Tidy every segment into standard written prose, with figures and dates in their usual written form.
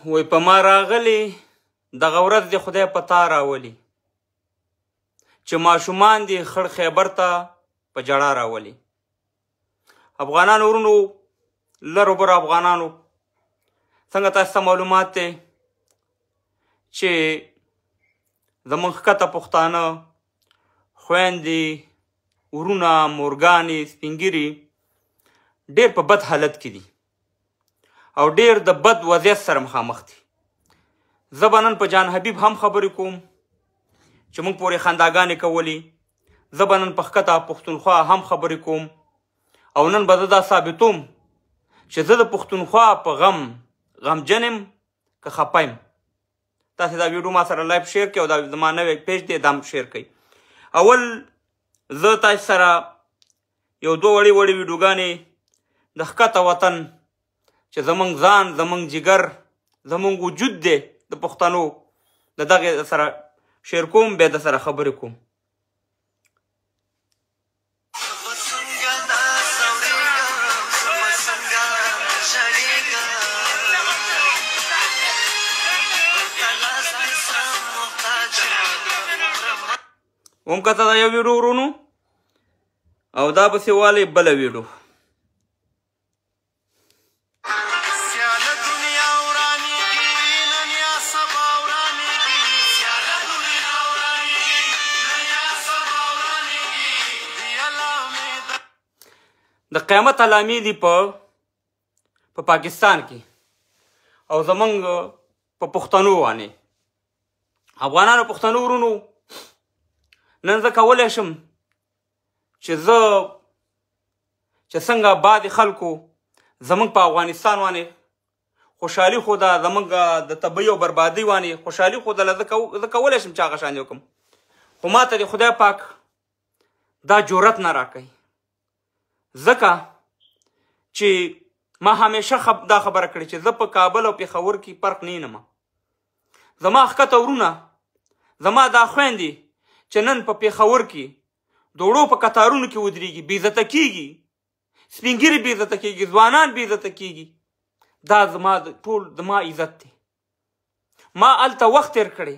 وای په ما راغلی دغه ورځ دې خدای په تا راولي چې ماشومان دې خړ خیبر ته په جړا راولي. افغانانو ورونو، لرو برو افغانانو، څنګه تاسو ته معلومات دی چې زمونږ ښکته پښتانه خویندې، ورونه، مورګانې، سپینږیري ډېر په بد حالت کې دي او ډېر د بد وضعیت سره مخامخ دي. زه به نن په جان حبیب هم خبرې کوم چې موږ پورې خنداګانې کولې. زه به نن په ښکته پښتونخوا هم خبرې کوم او نن به زه دا ثابتوم چې زه د پښتونخوا په غم غمجن یم که خپه یم. تاسې دا ویډیو ما سره live share کړئ او دا زما نوی page دی، دا هم share کړئ. اول زه تاسې سره یو دوه وړې وړې ویډیوګانې د ښکته وطن چې زمونږ ځان، زمونږ جګر، زمونږ وجود دی د پښتنو، د دغې سره share کوم، بیا د سره خبرې کوم. هم کته دا یو ویډیو ورونو او دا پسې والې بله ویډیو. د قیامت علامې دي په پاکستان کې او زمونږ په پښتنو باندې. افغانانو پښتنو ورونو، نن زه کولی شم چې زه چې څنګه بعضې خلکو زمونږ په افغانستان باندې خوشحالي ښوده، زمونږ د تبعي او بربادۍ باندې خوشحالي ښودله، زه کولی شم چې هغه شان یې وکړم، خو ما ته د خدای پاک دا جرأت نه راکوي، ځکه چې ما همیشه دا خبره کړې چې زه په کابل او پېښور کې فرق نه وینم. زما ښکته ورونه، زما دا خویندې چې نن په پېښور کې د وړو په کتارونو کې ودرېږي، بېعزته کېږي، سپینږیري بېعزته کېږي، ځوانان بېعزته کېږي، دا زما ټول زما عزت دی. ما هلته وخت تېر کړی.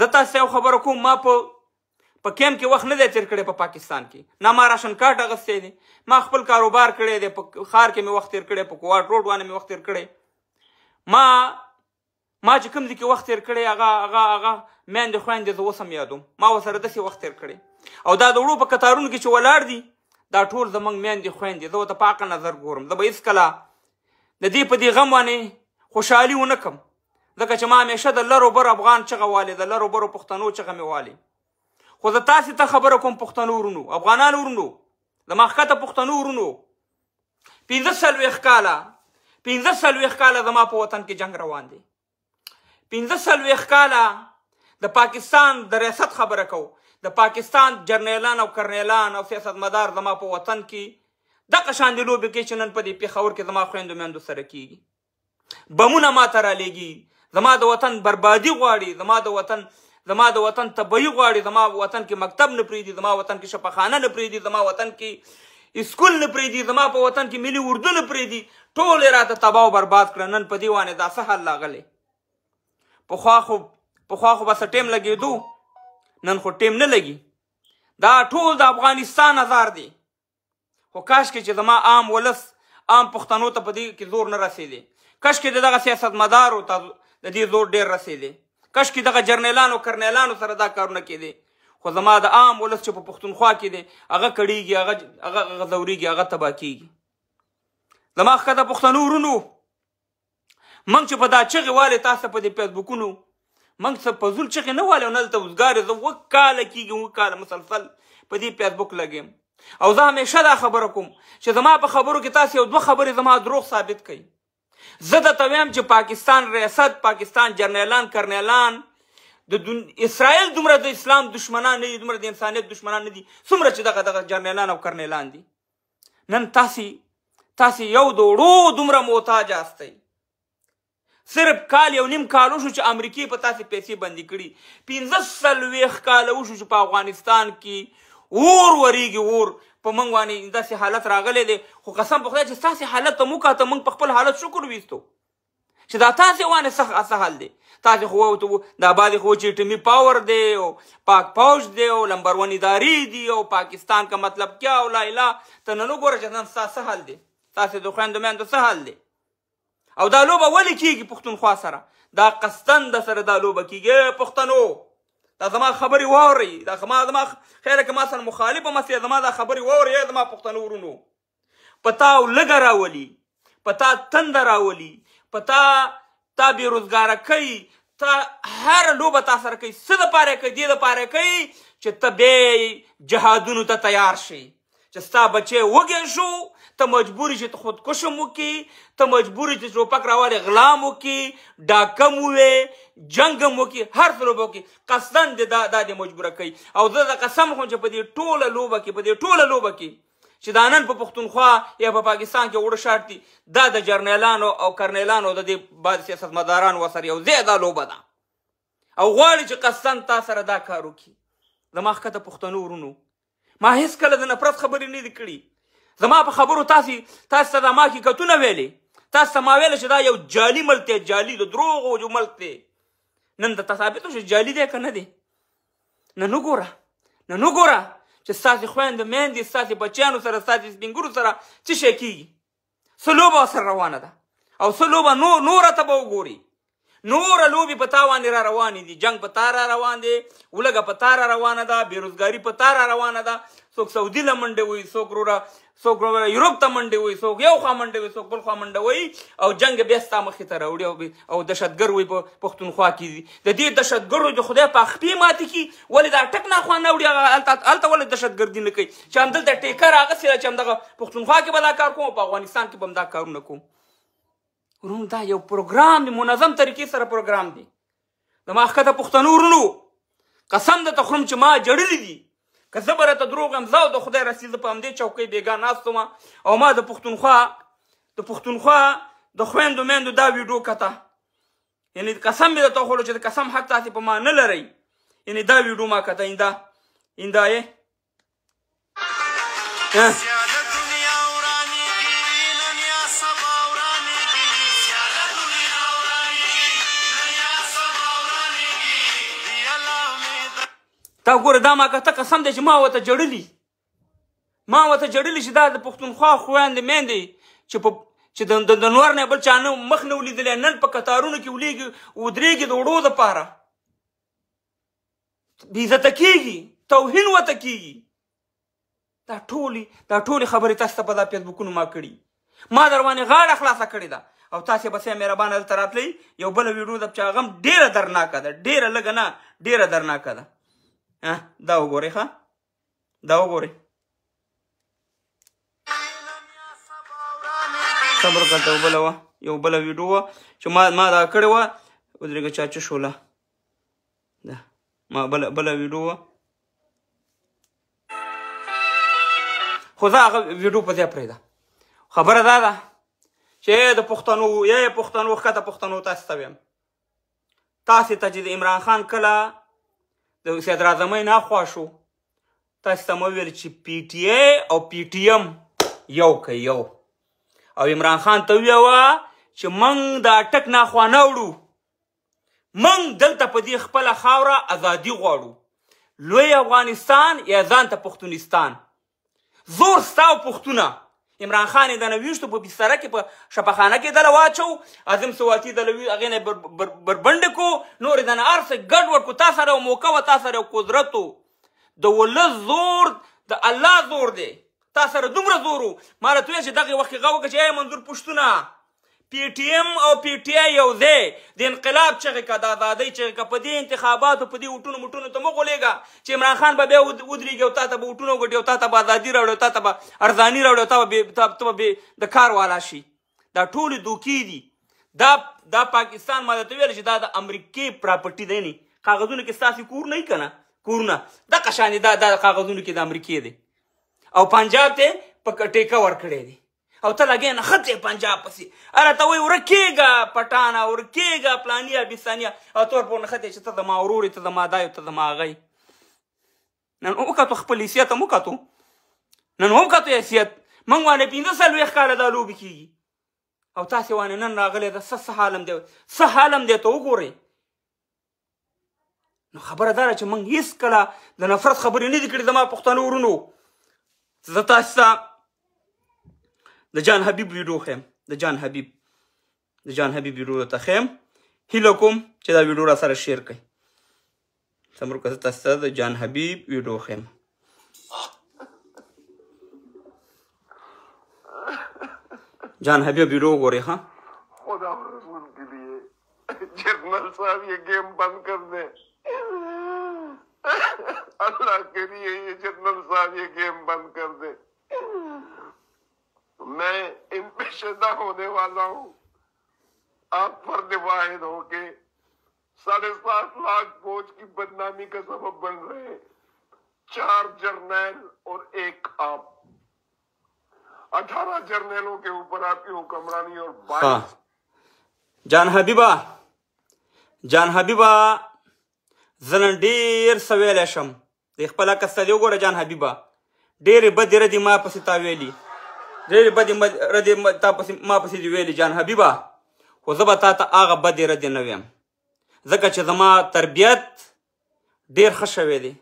زه تاسو ته یو خبره کوم، ما په کیمپ کې وخت نه دی تېر کړی په پاکستان کې، نه ما راشن کارت اخیستی دی، ما خپل کاروبار کړی دی، په ښار کې مې وخت تېر کړی، په کوارټ روډ باندې مې وخت تېر کړی. ما چې کوم ځای کې وخت تېر کړی، هغه هغه هغه میندې خویندې زه اوس هم یادوم، ما ورسره داسې وخت تېر کړی. او دا د وړو په کتارونو کې چې ولاړ دي، دا ټول زموږ میندې خویندې، زه ورته په عقل نظر ګورم. زه به هېڅکله د دې په دې غم باندې خوشحالي ونه کړم، ځکه چې ما همیشه د لرو برو افغان چغه والې، د لرو برو پښتنو چغه مې والې. خو زه تاسې ته خبره کوم پښتنو ورونو، افغانانو ورونو، زما ښکته پښتنو ورونو، 45 کاله، 45 کاله زما په وطن کې جنګ روان دی. 45 کاله د پاکستان د ریاست خبره کوو، د پاکستان جرنیلان او کرنیلان او سیاستمدار زما په وطن کې دغه شان دي لوبې کوي چې نن په دې پېښور کې زما خویندو میندو سره کېږي. بمونه ما ته رالیږي، زما د وطن بربادي غواړي، زما د وطن تبعي غواړي، زما وطن کې مکتب نه پرېږدي، زما وطن کې شفاخانه نه پرېږدي، زما وطن کې اسکول نه پرېږدي، زما په وطن کې ملي اردو نه پرېږدي. ټول یې راته تباه او برباد کړه. نن په دې باندې دا څه حال راغلی؟ پخوا خو به څه ټیم لګېدو، نن خو ټیم نه لګي. دا ټول د افغانستان ازار دی. خو کاشکې چې زما عام ولس، عام پښتنو ته په دې کې زور نه رسېدی، کاشکې د دغه سیاستمدارو ته د دې زور ډېر رسېدی، کاشکې دغه جرنیلانو کرنیلانو سره دا کارونه کېدی. خو زما د عام ولس چې په پښتونخوا کې دی، هغه کړېږي، هغه ځورېږي، هغه تباه کېږي. زما ښکته پښتنو ورونو، موږ چې په دا چغې والې تاسو په دې فیسبوکونو، موږ څه په زول چغې نه والې او نه دلته وزګار یې. زه 7 کاله کېږي، 7 کاله مسلسل په دې فیسبوک لګیم او زه همیشه دا خبره کوم چې زما په خبرو کې تاسو یو دوه خبرې زما دروغ ثابت کړئ. زه درته وایم چې پاکستان ریاست، پاکستان جرنیلان کرنیلان، د اسرائیل دومره د اسلام دشمنان نه دي، دومره د انسانیت دشمنان نه دي څومره چې دغه دغه جرنیلان او کرنیلان دي. نن تاسې یو د وړو دومره محتاج یاستئ. صرف کال یو نیم کال وشو چې امریکې په تاسې پیسې بندې کړي. 45 کاله وشو چې په افغانستان کې اور وریږي، اور په موږ باندې داسې حالت راغلی دی. خو قسم په خدای چې ستاسې حالت ته مو کاته، موږ په خپل حالت شکر ویستو. چې دا تاسې وانه څه حال دی؟ تاسې خو دا بعضې خو چې اټمي پاور دی او پاک پوج دی او لمبر ون ادارې دي او پاکستان کا مطلب کیا او لا اله. ته نن وګوره چې نن ستا څه حال دی، تاسې د خویندو میندو څه حال دی؟ او دا لوبه ولې کېږي پښتونخوا سره؟ دا قصدن د سره دا لوبه کېږي. پښتنو دا زما خبرې واورئ، دا زما خیره که ما سره مخالف هم سئ، زما دا خبرې واورئ. زما پښتنو ورونو، په تا لږه راولي، په تا تنده راولي، په تا تا بې روزګاره کوي، تا هره لوبه تا سره کوي. څه دپاره کوي؟ دې دپاره کوي چې ته بیا جهادونو ته تیار شي، چې ستا بچی وږی شو، ته مجبور چې ته خودکش هم وکړي، ته مجبور چې ټوپک راوالې غلا هم وکړي، ډاکه هم ووې، جنګ هم وکړي، هر څه لوبه وکړي. قصداً دې دا دې مجبوره کوي. او زه د قسم خورم چې په دې ټوله لوبه کې، په دې ټوله لوبه کې چې دا نن په پښتونخوا یا په پاکستان کې اوړه شارټ دي، دا د جرنیلانو او کرنیلانو د دې بعض سیاستمدارانو ورسره یو ځای دا لوبه ده، او غواړي چې قصداً تا سره دا کار وکړي. زما ښکته پښتنو ورونو، ما هېڅکله د نفرت خبرې نه دي کړي. زما په خبرو تاسې ته دا ما حقیقتونه ویلې، تاسې ته ما ویله چې دا یو جعلي ملک دی، جعلي د دروغو یو ملک دی. نن درته ثابت شو چې جعلي دی که نه دی. نن وګوره، نن وګوره چې ستاسې خویندې میندې، ستاسې بچیانو سره، ستاسې سپینګرو سره څه شی کېږي، څه لوبه ورسره روانه ده، او څه لوبه نوره ته به وګوري. نوره لوبې په تا باندې را روانې دي، جنګ په تا را روان دی، ولږه په تا را روانه ده، بېروزګاري په تا را روانه ده. څوک سعودي له منډې وي، څوک وروره یوروپ ته منډې وي، څوک یو خوا منډې وي، څوک بل خوا منډه وي، او جنګ بیا ستا مخې ته راوړي او دهشتګر وي په پښتونخوا کې دي. د دې دهشتګرو د خدای په خپې ماتې کړي. ولې دا ټک ناخوا نه وړي؟ هغه هلته ولې دهشتګردي نه کوي چې همدلته ټیکه راغستې ده چې همدغه پښتونخوا کې به دا کار کوم او په افغانستان کې به هم دا کارونه کوم. ورونو دا یو پروګرام دی، منظم طریقې سره پروګرام دی. زما ښکته پښتنو ورونو، قسم درته خورم چې ما جړلي دي، که زه به راته دروغ یم، زه او د خدای رسي زه په همدې چوکۍ بېګا ناست وم او ما د پښتونخوا د خویندو میندو دا ویډیو کته. یعنې قسم مې درته وخوړو چې د قسم حق تاسې په ما نه لرئ. یعنې دا ویډیو ما کته، ایندا یې تا ګوره دا ما کته، قسم دی چې ما ورته جړلي، ما ورته جړلي چې دا د پښتونخوا خویندې میندې چې د نور نه بل چا نه مخ نه ولیدلی، نن په کتارونو کې ولیږي ودرېږي د وړو دپاره، بېعزته کېږي، توهین ورته کېږي. دا ټولې خبرې تاسو ته په دا فیسبوکونو ما کړي، ما در باندې غاړه خلاصه کړې ده. او تاسې به سه مهربانه دلته راتلئ. یو بله ویډیو ده چې هغه هم ډېره درناکه ده، ډېره لږه نه، ډېره درناکه ده. دا وګورئ، ښه دا وګورئ. صبر وکړه، یو بله وه، یو بله ویډیو وه چې ما دا کړې وه. ودرېږه چا چې شوله ده، ما بله ویډیو وه، خو زه هغه ویډیو په ځای پرېږده. خبره دا ده چې د پښتنو، ای پښتنو، ښکته پښتنو، تاسې ته وایم، تاسې ته چې د عمران خان کله د صدراعظمۍ نه خوا شو، تاسې ته مو ویل چې پي ټي ای او پي ټي ایم یو که یو، او عمران خان ته ویوه چې موږ د اټک نه خوا نه وړو، موږ دلته په دې خپله خاوره ازادي غواړو، لوی افغانستان یا ځان ته پښتونستان. زور ستا او پښتونه. عمران خان یې دنه ویشتو په بستره کې، په شفاخانه کې دله واچو، عظیم سواتی دله هغې نه بربنډ کو، نور یې دنه هر څه ګډ وډ کو. تا سره یو موقع وه، تا سره یو قدرت و، د ولس زور د الله زور دی، تا سره دومره زور و. ما راته وویل چې دغې وخت کې غږ وکړه چې ای منظور پښتونه، پي ټي ایم او پي ټي آی یو ځای، د انقلاب چغې که، د ازادۍ چغې که، په دې انتخاباتو په دې وټونو مټونو ته مه غولېږه چې عمران خان به بیا ودرېږي او تا ته به وټونه وګټي او تا ته به ازادي راوړي او تا ته به ارزاني راوړي او ته به د کار والا شي. دا ټولې دوکې دي. دا پاکستان ما درته ویل چې دا د امریکې پراپرټي دی، نه کاغذونو کې ستاسې کور نه که نه کورونه دغه شان دي، دا کاغذونو کې د امریکې دی او پنجاب ته په ټیکه ورکړی دی. او ته لګې نښتې پنجاب پسې، هله ته وایي ورکېږه پټانه، ورکېږه پلانیه بستانیه، او ته ورپورې نښتې چې ته زما ورور یې، ته زما دا یې، ته زما هغه یې. نن وکتو خپل حیثیت هم وکتو، نن هم وکتو حیثیت. موږ باندې 45 کاله دا لوبې کېږي او تاسې وانې نن راغلی ده، څه حالم دی، څه حالم دی، ته وګورئ. نو خبره دا ده چې موږ هېڅکله د نفرت خبرې نه دي کړې زما پښتنو ورونو. زه تاسې ته د جان حبیب ویډیو ښیم، د جان حبیب، د جان حبیب ویډیو درته ښیم. هیله کوم چې دا ویډیو را سره share کړئ. سم ورکه، زه تاسو ته د جان حبیب ویډیو ښیم. جان حبیب ویډیو وګورئ. ها، خدا رسول کے لیے جنرل صاحب یہ گیم بند کر دیں، اللہ کے لیے یہ جنرل صاحب یہ گیم بند کر دیں۔ میں ان پہ شدہ ہونے والا ہوں۔ آپ فرد واحد ہو کے 7.5 لاکھ فوج کی بدنامی کا سبب بن رہے ہیں۔ 4 جرنیل اور ایک آپ، 18 جرنیلوں کے اوپر آپ کی حکمرانی اور 22۔ جان حبیبه، جان حبیبه، زه نن ډېر څه ویلی شم. د خپل عکس ته دې وګوره جان حبیبه، ډېرې بدې ردې ما پسې تا ویلي، ډېرې بدې ردې تا پسې ما پسې دې ویلي جان حبیبه، خو زه به تا ته هغه بدې ردې نه ویم، ځکه چې زما تربیت ډېر ښه شوی دی.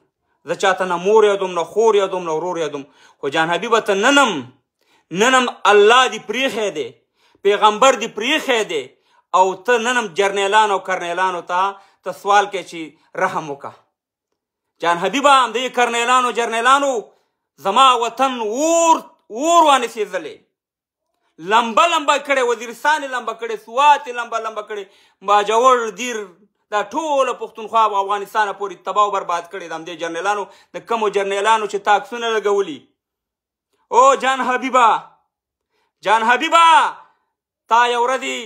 زه چاته نه مور یادوم، نه خور یادوم، نه ورور یادوم، خو جان حبیبه ته ننم، ننم الله دې پرېښی دی، پیغمبر دې پرېښی دی، او ته ننم جرنیلانو او کرنیلانو ته ته سوال کوې چې رحم وکړه. جان حبیبه، همدې کرنیلانو جرنیلانو زما وطن اور اور وانې سېځلی، لمبه لمبه کړی، وزیرستان یې لمبه کړی، سوات یې لمبه لمبه کړی، باجوړ، دیر، دا ټوله پښتونخوا او افغانستان پورې تباه او برباد کړی د همدې جرنیلانو، د کمو جرنیلانو چې تا عکسونه لګولي. او جان حبیبه، جان حبیبه، تا یو ورځې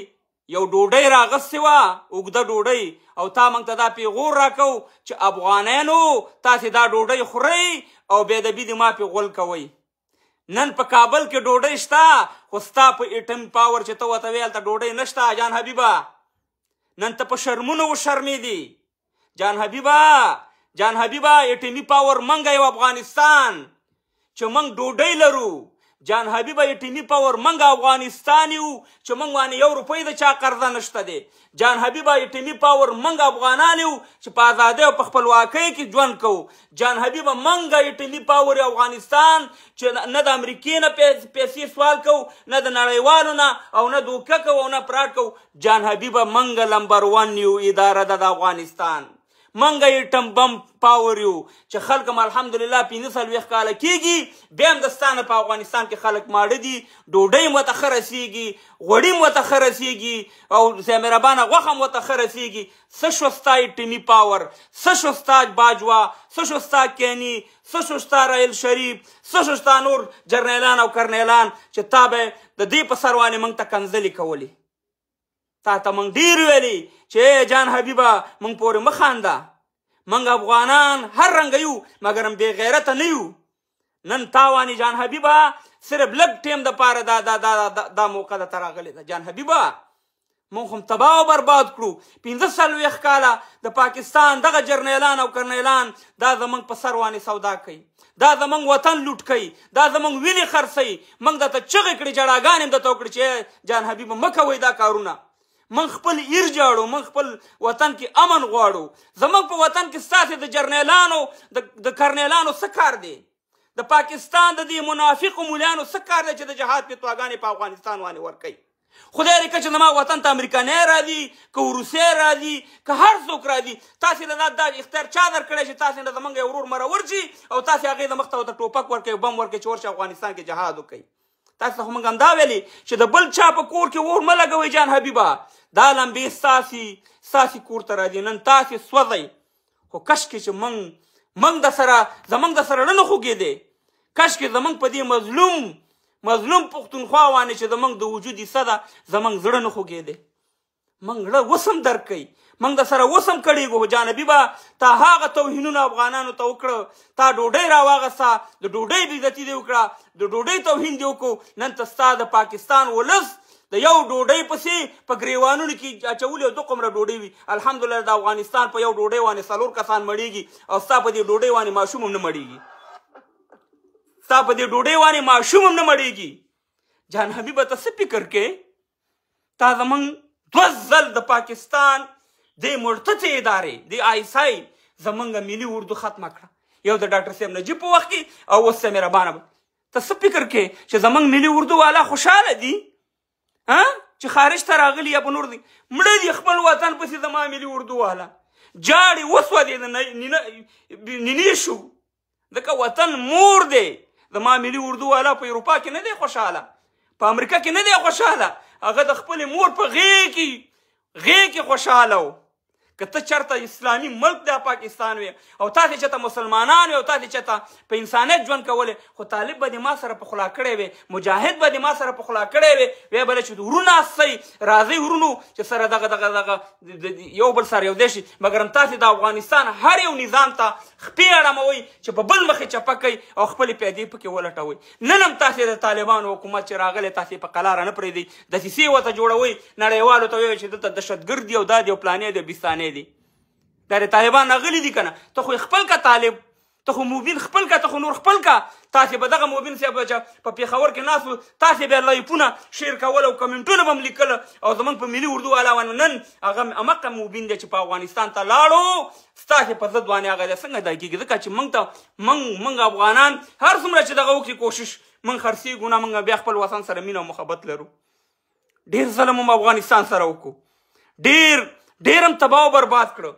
یو ډوډۍ راغستې وه، اوږده ډوډۍ، او تا موږ ته دا پیغور راکو چې افغانانو تاسې دا ډوډۍ خورئ او بې ادبي دې ما پې غول کوئ. نن په کابل کې ډوډۍ شته، خو ستا په atom power چې ته ورته ویې هلته ډوډۍ نشته. جان حبیبه، نن ته په شرمونو وشرمېدې. جان حبیبه، جان حبیبه، اټمي power موږ یو افغانستان چې موږ ډوډۍ لرو. جان حبیبه، اټمي power موږ افغانستان یو چې موږ باندې یو روپۍ د چا قرضه نشته دی. جان حبیبه، اټمي power موږ افغانان یو چې په ازادۍ او په خپلواکۍ کې ژوند کوو. جان حبیبه، موږ اټمي power یو افغانستان چې نه د امریکې نه پیسې سوال کوو، نه د نړیوالو نه، او نه دوکه کوو، او نه fraud کوو. جان حبیبه، موږ number one یو اداره ده د افغانستان. موږ atom bomb power یو چې خلک هم الحمدلله 45 کاله کېږي، بیا هم د ستا نه په افغانستان کې خلک ماړه دي، ډوډۍ هم ورته ښه رسېږي، غوړي هم ورته ښه رسېږي، او مهربانه غوښه هم ورته ښه رسېږي. څه شو ستا اټمي power؟ څه شو ستا باجوه؟ څه شو ستا کینی؟ څه شو ستا رایل شریف؟ څه شو ستا نور جرنیلان او کرنیلان چې تا به د دې په سر باندې موږ ته کنځلې کولې؟ تا ته موږ ډېر ویلي چې ای جان حبیبه، موږ پورې مه خانده، موږ افغانان هر رنګه یو، مګر هم بې غیرته نه یو. نن تاوانې جان حبیبه صرف لږ ټیم دپاره دا دا دا دا دا موقع درته راغلې ده. جان حبیبه، موږ هم تباه او برباد کړو. 45 کاله د پاکستان دغه جرنیلان او کرنیلان دا زموږ په سر باندې سودا کوي، دا زموږ وطن لوټ کوي، دا زموږ وینې خرڅوي. موږ درته چغې کړې، ژړاګانې هم درته وکړې چې جان حبیبه مه کوئ دا کارونه. موږ خپل ایر جاړو، موږ خپل وطن کې امن غواړو. زموږ په وطن کې ستاسې د جرنیلانو د کرنیلانو څه کار دی؟ د پاکستان د دې منافقو مولیانو څه کار دی چې د جهاد فتواګانې په افغانستان باندې ورکوي؟ خدای دې کړه چې زما وطن ته امریکانیان راځي، که روسیې راځي، که هر څوک راځي، تاسې له دا اختیار چا درکړی چې تاسې له زمونږ یو ورور مرور شي او تاسې هغې د مخته ورته ټوپک ورکوي، بم ورکوي چې ورشي افغانستان کې جهاد وکړي؟ تاسې ته خو موږ همدا ویلي چې د بل چا په کور کې اور مه لګوئ جان حبیبه، دا لمبې ستاسې کور ته راځي. نن تاسې سوځئ، خو کشکې چې موږ د سره زمونږ د سره نه خوږېدی، کشکې زمونږ په دې مظلوم پښتونخوا باندې چې زمونږ د وجود حصه ده، زمونږ زړه نه خوږېدی. موږ زړه اوس هم درک کوي، موږ د سره اوس هم کړېږو. خو جان حبیبه، تا هغه توهینونه افغانانو ته وکړه، تا ډوډۍ راواغسته، د ډوډۍ بېعزتي دې وکړه، د ډوډۍ توهین دې وکړو. نن ته ستا د پاکستان ولس د یو ډوډۍ پسې په ګریوانونو کې اچولې او دومره ډوډۍ وي. الحمدلله د افغانستان په یو ډوډۍ باندې 4 کسان مړېږي، او ستا په دې ډوډۍ باندې ماشوم هم نه مړېږي، ستا په دې ډوډۍ باندې ماشوم هم نه مړېږي. جان حبیبه، ته څه فکر کې؟ تا زمونږ دوه ځل د پاکستان دې مرتدې ادارې، دې آی اس آی زمونږ ملي اردو ختمه کړه، یو د ډاکټر صاحب نجیب په وخت کې او اوس سمیرا بانه. ته څه فکر کې چې زمونږ ملي اردو والا خوشحاله دي ها چې خارج ته راغلي یا په نور دي؟ مړه دي خپل وطن پسې. زما ملي اردو والا جاړې وسوځېده، نینې شو، ځکه وطن مور دی. زما ملي اردو والا په اروپا کې نه دی خوشحاله، په امریکا کې نه دی خوشحاله، هغه د خپلې مور په غېږ کې خوشحاله و. که ته چېرته اسلامي ملک د پاکستان وي او تاسې چېرته مسلمانان وي او تاسې چېرته په انسانیت ژوند کولی، خو طالب به دې ما سره پخلا کړی وي، مجاهد به دې ما سره پخلا کړی وي، وی به چې ورونه هستئ، راځئ ورونو چې سره دغه دغه دغه یو بل سره یو ځای شي. مګر تاسې د افغانستان هر یو نظام ته خپې اړموئ چې په بل مخې چپه کوئ او خپلې پیدې پکې ولټوئ. نن هم تاسې د طالبانو حکومت چې راغلی تاسې په قلاره نه پرېږدئ، دسیسې ورته جوړوئ، نړیوالو ته وایئ چې دلته دهشتګرد دي او دا دي او پلانې دي او بیستانې دي. دا د طالبان راغلي دي که نه؟ ته خو خپل که طالب، ته خو مبین خپل که، ته خو نور خپل که. تاسې به دغه مبین صاحب چې په پېښور کې ناست و، تاسې به لایفونه شیر کول او کمنټونه به هم لیکل او زموږ په ملي اردو والا باندې. نن هغه هماغه مبین دی چې په افغانستان ته لاړو، ستاسې په ضد باندې هغه دی. څنګه دا کېږي؟ ځکه چې موږ ته موږ افغانان هر څومره چې دغه وکړي کوشش، موږ خرڅېږو نه، موږ بیا خپل وطن سره مینه او محبت لرو. ډېر ظلم هم افغانستان سره وکړو، ډېر ډېر هم تباه او برباد کړو.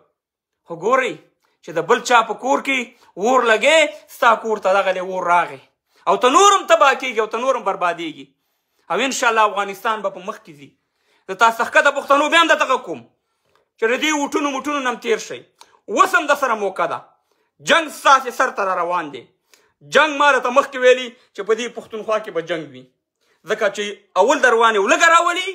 خو ګورئ چې د بل چا په کور کې اور لګې، ستا کور ته دغه دی اور راغی او ته نور هم تباه کېږي او ته نور هم بربادېږي. او انشاءالله افغانستان به په مخ کې ځي. زه تاسو ښکته پښتنو بیا هم درته کوم چې د دې وټونو مټونو نه هم تېر شئ. اوس هم در سره موقع ده، جنګ ستاسې سر ته را روان دی. جنګ ما درته مخکې ویلي چې په دې پښتونخوا کې به جنګ وي، ځکه چې اول دروانې ولږه راولي،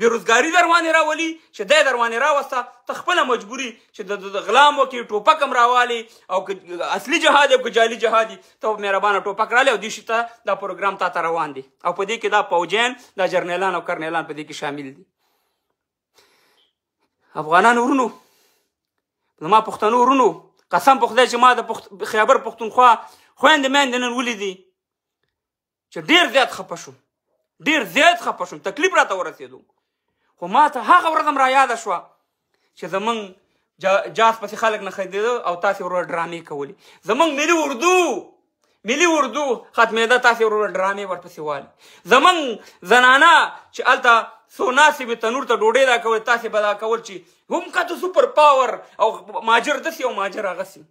بېروزګاري دروانې راولي، چې دی دروانې راوسته ته خپله مجبوري چې د غلام وکړي، ټوپک هم راوالي، او که اصلي جهاد او که جعلي جهاد ته مهربانه ټوپک رالي او دې شي ته دا پروګرام تا ته روان دی. او په دې کې دا پوجیان، دا جرنیلان او کرنیلان په دې کې شامل دي. افغانانو ورونو، زما پښتنو ورونو، قسم په خدای چې ما د خیبر پښتونخوا خویندې میندې نن ولیدي چې ډېر زیات خفه شوم، ډېر زیات خفه شوم، تکلیف راته ورسېدو. خو ما ته هغه ورځ هم رایاده شوه چې زمونږ جاز پسې خلک نه خندېده او تاسې وروره ډرامې کولې. زمونږ ملي اردو، ملي اردو ختمېده، تاسې وروره ډرامې ورپسې والې. زمونږ زنانه چې هلته څو ناستې وې تنور ته ډوډۍ دا کولې، تاسې به دا کول چې هم کته سوپر پاور او ماجر داسې او ماجر هغسې.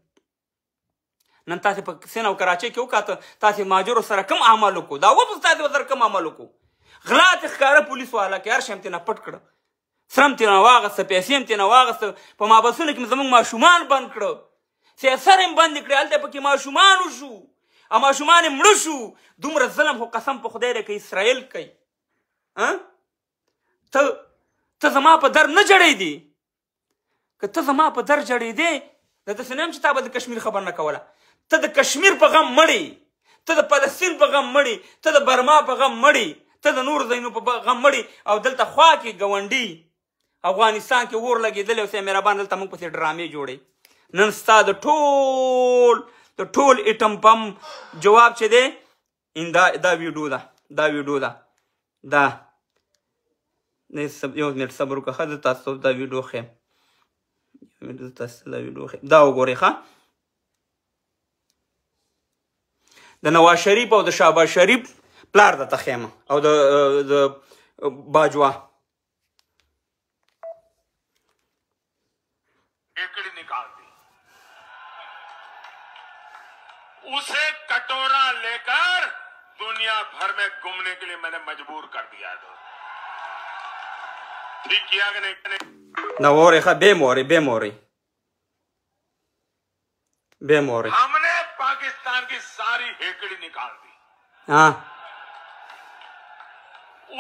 نن تاسې په سین او کراچۍ کې وکاته، تاسې ماجرو سره کوم عمل وکړو، دا وپس تاسې ورسره کوم عمل وکړو. غلا ترې ښکاره پولیس والا کې هر شی هم ترېنه پټ کړه، سره هم ترېنه واغسته، پیسې هم ترېنه واغسته، په محبسونو کې زموږ ماشومان بند کړه، سیسر هم بندې کړې، هلته پکې ماشومان وشو او ماشومان یې مړه شو. دومره ظلم خو قسم په خدای دی که اسرائیل کوي. ته زما په در نه جړېدې، که ته زما په در جړېدې زه داسې نه یم چې تا به د کشمیر خبر نه کوله. ته د کشمیر په غم مړې، ته د فلسطین په غم مړې، ته د برما په غم مړې، ته د نورو ځایونو په غم مړې، او دلته خوا کې ګاونډي افغانستان کې اور لګېدلی او سه مهربان دلته موږ پسې ډرامې جوړې. نن ستا د ټول ایټم پم جواب چې دی دا ویډیو ده، دا ویډیو ده، دا یو منټ صبر وکړه، ښه زه تاسو دا ویډیو ښیم، یو منټ زه تاسو دا ویډیو ښیم، دا وګورئ ښه. د نواز شریف او د شهباز شریف پلار درته ښیم او د باجوه. ایکڑی نکال دی، اسے کٹورا لے کر دنیا بھر میں گھومنے کے لیے میں نے مجبور کر دیا. ٹھیک کیا کہ نہیں؟ دا وورئ ښه، بې مورئ، بې مورئ، بې مورئ. ہم نے پاکستان کی ساری ہیکڑی نکال دی، ہاں،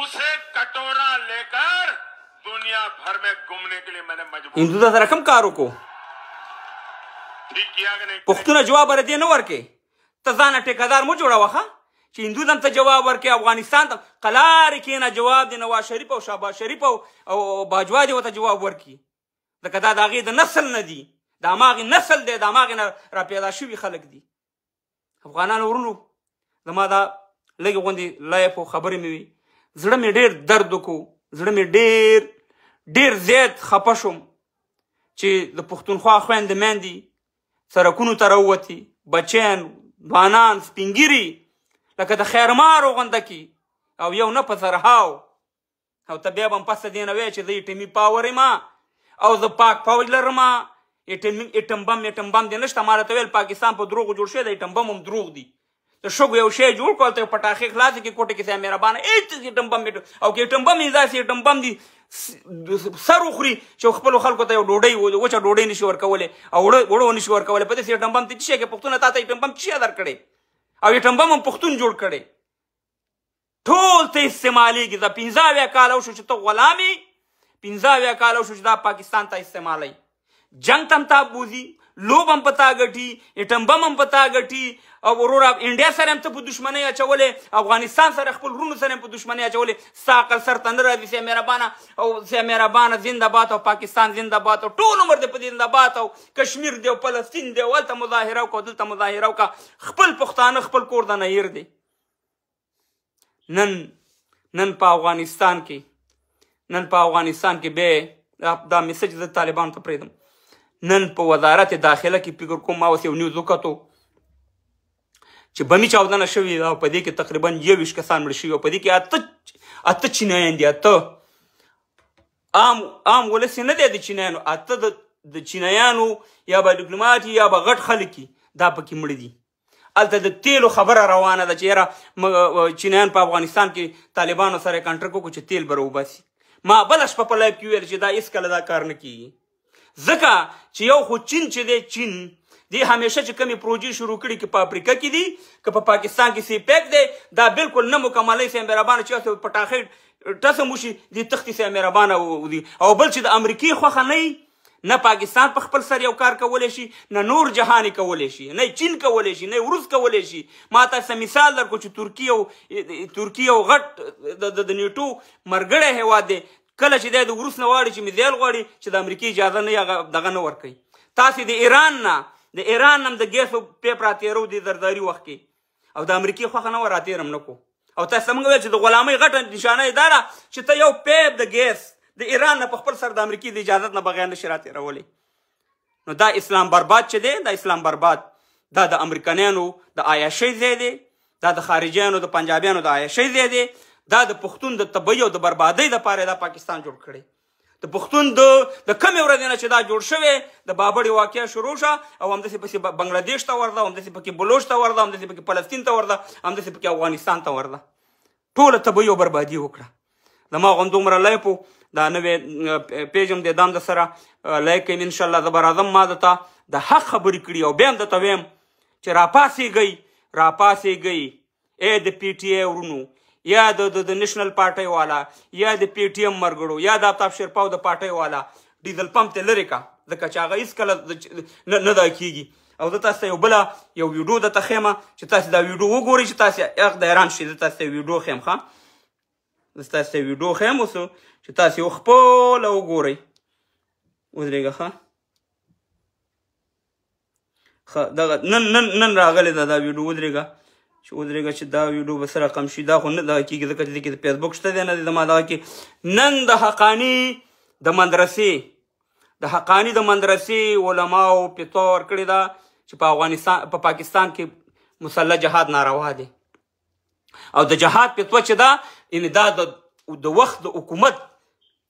اسے کٹورا لے کر دنیا بھر میں گھومنے کے لیے میں نے مجبور. هندو دا سره کوم کار وکړو؟ ٹھیک کیا کہ نہیں؟ پښتونه جواب ورته نه ورکې، ته ځانه ټیکهدار مو جوړوه ښه، چې هندو ته جواب ورکې، افغانستان ته قلارې کښېنه، جواب دې نواز شریف او شهباز شریف او باجوه دې ورته جواب ورکړي، ځکه دا د هغې د نسل نه دي، د هماغې نسل دی، د هماغې نه را پیدا شوي خلک دي. افغانانو ورونو، زما دا لږې غوندې لایف او خبرې مې وي، زړه مې ډېر درد وکړو. زړه مې ډېر ډېر زیات خپه شوم چې د پښتونخوا خویندې میندې سرکونو ته راووتې، بچیان، ځوانان، سپینګیري لکه د خیرمارو غونده کې، او یو نه په زرهاو. او ته بیا به هم پس دې نه وایې چې زه اټمي پاور یم او زه پاک فوج لرم، اټم بم اټم بم دې نشته. ما راته ویل پاکستان په دروغو جوړ شوی دی، اټم بم هم دروغ دي. د شګو یو شی جوړ کړو، هلته یو پټاخې خلاصې کړې، کوټې کې سیا مهربانه هېڅ اټم بم او که اټم بم یې داسې اټم بم دي سر وخوري چې خپلو خلکو ته یو ډوډۍ وچه ډوډۍ نشي ورکولی او اوړه نشي ورکولی. په داسې اټم بم ته څه شی کې پښتونه تا ته اټم بم څه شی درکړی؟ او اټم بم هم پښتون جوړ کړی، ټول ته استعمالېږي. دا 75 کاله وشو چې ته غلام یې، 75 کاله وشو چې دا پاکستان ته استعمالوي. جنګ ته هم تا بوځي، لوب هم په تا ګټي، اټم بم هم په تا ګټي، او وروره انډیا سره هم ته په دښمنۍ اچولې، افغانستان سره خپل وروڼو سره هم په دښمنۍ اچولې. ستا عقل سر ته نه راځي. سیا مهربانه او سیا مهربانه زنده باد او پاکستان زنده باد او ټول عمر دې په زنده باد او کشمیر دی او فلسطین دی او هلته مظاهره وکړه او دلته مظاهره وکړه. خپل پښتانه خپل کور د نه هېر دی. نن نن په افغانستان کې، نن په افغانستان کې به دا میسج زه طالبانو ته پرېږدم. نن په وزارت داخله کې فکر کوم ما اوس یو نیوز وکتو چې بمي چاودنه شوې ده او په دې کې تقریبا 21 کسان مړه شوي او په دې کې اته چینایان دي. اته عام ولس نه دی د چینایانو، اته د چینایانو یا به ډیپلوماټ یا به غټ خلک دا پکې مړه دي. هلته د تیلو خبره روانه ده چې یاره چینایان په افغانستان کې طالبانو سره کنټرک وکړو چې تیل به راوباسي. ما بله شپه په live کې وویل چې دا هېڅکله دا کار نه کېږي، ځکه چې یو خو چین چې دی، چین دی همیشه چې کومې پروژې شروع کړي که په افریقا کې دي که په پاکستان کې سی پیک دی، دا بالکل نه مکملوي. سه مهربانه چې هسې پټاخې ټسم وشي دې تښتي سه مهربانه دي. او بل چې د امریکې خوښه نه وي، نه پاکستان په خپل سر یو کار کولی شي، نه نور جهان یې کولی شي، نه چین کولی شي، نه روس کولی شي. ما تاسو ته مثال درکړو چې ترکیه یو غټ د نیټو مرګړی هېواد دی. کله چې دی د روس نه غواړي چې میزایل غواړي چې د امریکې اجازه نه هغه دغه نه ورکوي. تاسې د ایران نه هم د ګیسو پیپ راتېرو د زرداري وخت کې، او د امریکې خوښه نه وه راتېر هم نه کو. او تاسو ته موږ ویل چې د غلامۍ غټه نشانه یې دا ده چې ته یو پیپ د ګیس د ایران نه په خپل سر د امریکې د اجازت نه بغیر نشي راتېرولی. نو دا اسلام برباد چې دی، دا اسلام برباد دا د امریکنیانو د عیاشۍ ځای دی، دا د خارجیانو د پنجابیانو د عیاشۍ ځای دی، دا د پښتون د تبعی او د بربادۍ دپاره دا پاکستان جوړ کړی. د پښتون د کمې ورځې نه چې دا جوړ شوی، د بابړې واقعه شروع شوه او همداسې پسې بنګلادیش ته ورځه، همداسې پکې بلوچ ته ورځه، همداسې پکې فلسطین ته ورځه، همداسې پکې افغانستان ته ورځه. ټوله تبعی او بربادي وکړه. زما غوندې دومره live و، دا نوی page هم دی، دا هم در سره like کوم انشاءالله. زه به راځم، ما درته د حق خبرې کړي او بیا هم درته وایم چې راپاڅېږئ، راپاڅېږئ ای د پي ټي ای ورونو، یا د نېشنل پارټۍ والا، یا د پي ټي ایم مرګړو، یا د افتاب شیرپاو د پارټۍ والا، ډیزل پمپ ته لرې کا، ځکه چې هغه هېڅکله نه دا کېږي. او زه تاسو ته یو بله یو ویډیو درته ښیم چې تاسې دا ویډیو وګورئ چې تاسې هغه د حیران شئ. زه تاسو ته ویډیو ښیم، ښه زه تاسو ته ویډیو ښیم اوس چې تاسې یو خپله وګورئ. ودرېږه، ښه ښه دغه نن نن نن راغلې ده دا ویډیو. ودرېږه چې ودرېږه چې دا ویډیو به څه رقم شي. دا خو نه دغه کېږي ځکه چې دې کې د فیسبوک شته دی نه دی زما دغه کې. نن د حقاني د مدرسې، د حقاني د مدرسې علماو فتوا ورکړې ده چې په افغانستان په پاکستان کې مسلح جهاد ناروا دی. او د جهاد فتوا چې ده، یعنې دا د وخت د حکومت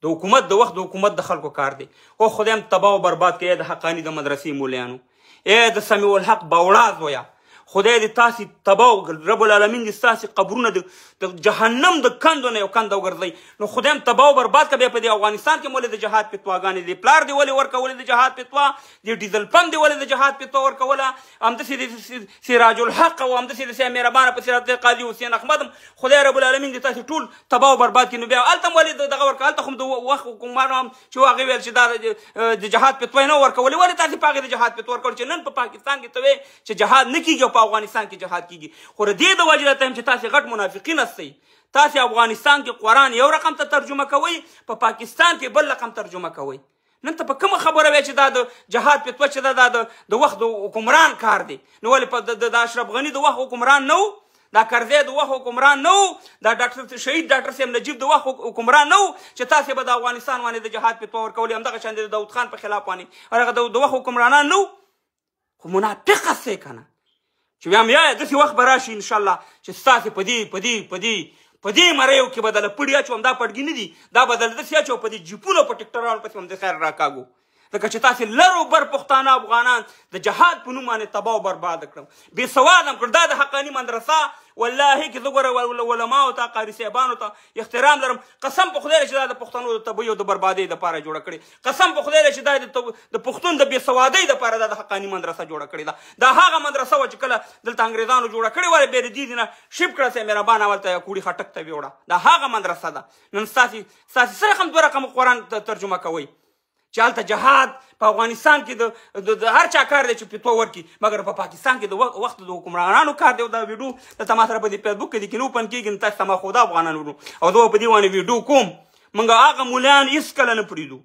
د حکومت د وخت د حکومت د خلکو کار دی. خو خدای هم تباه او برباد کړي د حقاني د مدرسې مولیانو، ای د سمیع الحق باوړا زویه، خدای دې تاسې تباه رب العالمین دې ستاسې قبرونه د جهنم د کندو نه یو کنده وګرځوي. نو خدای هم تباه او برباد کړه. بیا په دې افغانستان کې ولې د جهاد فتواګانې دي؟ پلار دې ولې ورکولې د جهاد فتوا؟ دې ډیزل پمپ دې ولې د جهاد فتوا ورکوله؟ همداسې د سراج الحق او همداسې د سیا مهربانه په سراج قاضي حسین احمد هم خدای رب العالمین دې تاسې ټول تباه او برباد کړي. نو بیا هلته هم ولې دغه ورکړه؟ هلته خو هم د وخت حکومت هم چې هغې ویل چې دا د جهاد فتوا یې نه ورکولې، ولې تاسې په هغې د جهاد فتوا ورکول چې نن په پاکستان کې ته وایې چې جهاد نه کېږي او په افغانستان کې جهاد کېږي؟ خو د دې د وجې راته یم چې تاسې غټ منافقین هستئ. تاسې افغانستان کې قرآن یو رقم ته ترجمه کوئ، په پاکستان کې بل رقم ترجمه کوئ. نن ته په کومه خبره وایې چې دا د جهاد فتوا چې ده دا د وخت د حکمران کار دی؟ نو ولې په د اشرف غني د وخت حکمران نه و؟ دا کرزی د وخت حکمران نه و، دا ډاکټر شهید ډاکټر صاحب نجیب د وخت حکمران نه و چې تاسې به د افغانستان باندې د جهاد فتوا ورکولې، همدغه شان د داود خان په خلاف باندې هغه د وخت حکمرانان نه وو. خو منافق هستئ که نه چې بیا هم یا داسې وخت به راشي انشاءالله چې ستاسې په دې په دې په دې په دې مریو کې به دله پړي اچو، همدا پټګي نه دي، دا به دله داسې اچو، په دې جیپونو په ټکټرانو پسې هم د خیر راکاږو، ځکه چې تاسې لر او بر پښتانه افغانان د جهاد په نوم باندې تباه او برباد کړم، بې سواده هم کړم. دا د حقاني مدرسه والله کې زه ګوره علماو ته، قاري صاحبانو ته احترام لرم، قسم په خدای چې دا د پښتنو د تبعی او د بربادۍ دپاره جوړه کړې، قسم په خدای چې دا د پښتون د بې سوادۍ دپاره دا د حقاني مدرسه جوړه کړې ده. دا هغه مدرسه وه چې کله دلته انګریزانو جوړه کړې وه، بیا د دې نه شیب کړه چې مهربانه هلته کوړي خټک ته ویوړه. دا هغه مدرسه ده. نن ستاسې څه رقم دوه رقمه قرآن ترجمه کوئ چې هلته جهاد په افغانستان کې د هر چا کار دی چې فتوا ورکړي، مګر په پاکستان کې د وخت د حکمرانانو کار دی. او دا ویډیو دلته ما سره په دې فیسبوک کې دي کې نه اوپن کېږي، نو تاسو ته ما خو دا افغانان ورو او زه په دې باندې ویډیو کوم. موږ هغه مولایان هېڅکله نه پرېږدو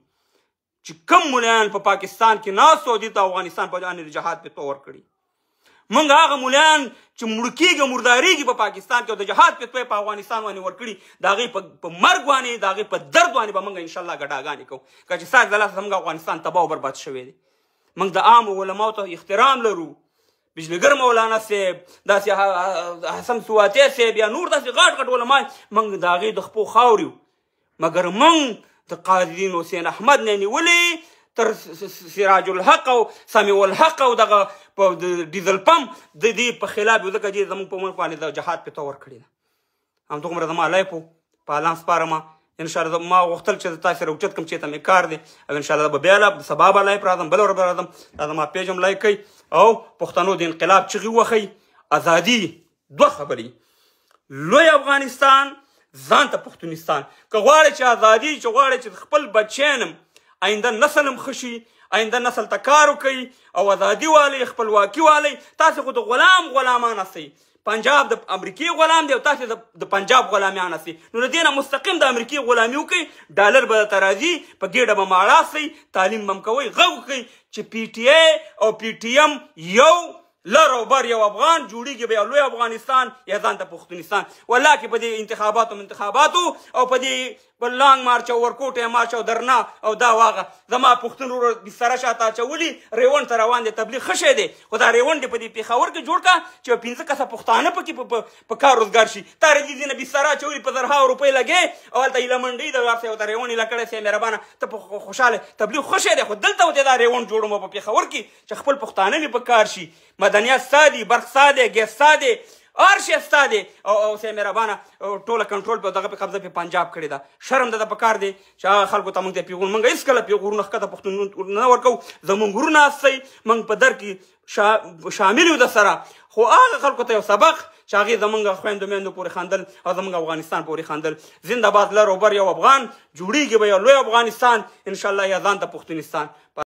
چې کوم مولایان په پاکستان کې ناست او دې ته افغانستان په باندې د جهاد فتوا ورکړي. موږ هغه مولایان چې مړه کېږي مردارېږي په پاکستان کې او د جهاد فتوا په افغانستان باندې ورکړي، د هغې په مرګ باندې، د هغې په درد باندې به موږ انشاءالله ګډاګانې کوو، که چې ستاسې د لاسه زموږ افغانستان تباه او برباد شوی دی. موږ د عامو علماو ته احترام لرو، بجلیګر مولانا صاحب، داسې حسن سواتی صاحب یا نور داسې غټ غټ علما، موږ د هغې د خپو خاورې یو، مګر موږ د قاضي حسین احمد نه نیولې تر سراج الحق او سمیع الحق او دغه په ډیزل پمپ د دې په خلاف یو، ځکه چې زموږ په ملک باندې د جهاد فتوا ورکړې ده. همدغومره زما لایف و، په الله سپارم. انشاءالله ما غوښتل چې تاسې سره اوچت کړم چې ته مې کار دی، او انشاءالله به بیا سبا به live راځم، بله ورځ به راځم. دا زما page هم like کړئ او پښتنو د انقلاب چغې ووهئ. ازادي دوه خبرې، لوی افغانستان ځان ته پښتونستان. که غواړئ چې ازادي، چې غواړئ چې خپل بچیان هم آینده نسل هم ښه شي، آینده نسل ته کار وکړئ او ازادي والئ، خپلواکي والئ. تاسې خو د غلام غلامان هستئ، پنجاب د امریکې غلام دی او تاسې د پنجاب غلامیان هستئ. نو له دې نه مستقیم د امریکې غلامي وکړئ، ډالر به درته راځي، په ګېډه به ماړه سئ، تعلیم به هم کوئ. غږ وکړئ چې پي ټي ای او پي ټي ایم یو لر او بر یو افغان جوړیږي، به یو لوی افغانستان یا ځان ته پښتونستان. والله کې په دې انتخاباتو او په دې په لانګ مارچ او ورکوټه مارچ او درنا او دا واغه زما پښتون ورور بستره شاته اچولي، ریوند ته روان دی، تبلیغ ښه شی دی، خو دا ریوند دې په دې پېښور کې جوړ کړه چې 5 کسه پښتانه پکې په کار روزګار شي. تا دې ځینې بستره اچولي په زرهاوو روپۍ لګې او هلته ایله منډۍ د ورسې او ته ریوند ایله کړی سې مهربانه، ته په خوشحاله تبلیغ ښه شی دی، خو دلته ورته دا ریوند جوړوم په پېښور کې چې خپل پښتانه مې په کار شي. مدنیت ستا دي، برق ستا دی، ګیس ستا دی، هر شی ستا دی، او سه مهربانه ټوله کنټرول په دغه په قبضه په پنجاب کړې ده. شرم دده په کار دی چې هغه خلکو ته موږ ته پیغور، موږ هېڅکله پیغورونه ښکته پښتون نه ورکوو. زموږ وروڼه هستئ، موږ په در کې شامل یو د سره، خو هغه خلکو ته یو سبق چې هغې زموږ خویندو میندو پورې خندل او زموږ افغانستان پورې خندل. زنده باد، لر او بر یو افغان جوړیږي به یو لوی افغانستان انشاءالله، یا ځان ته پښتونستان.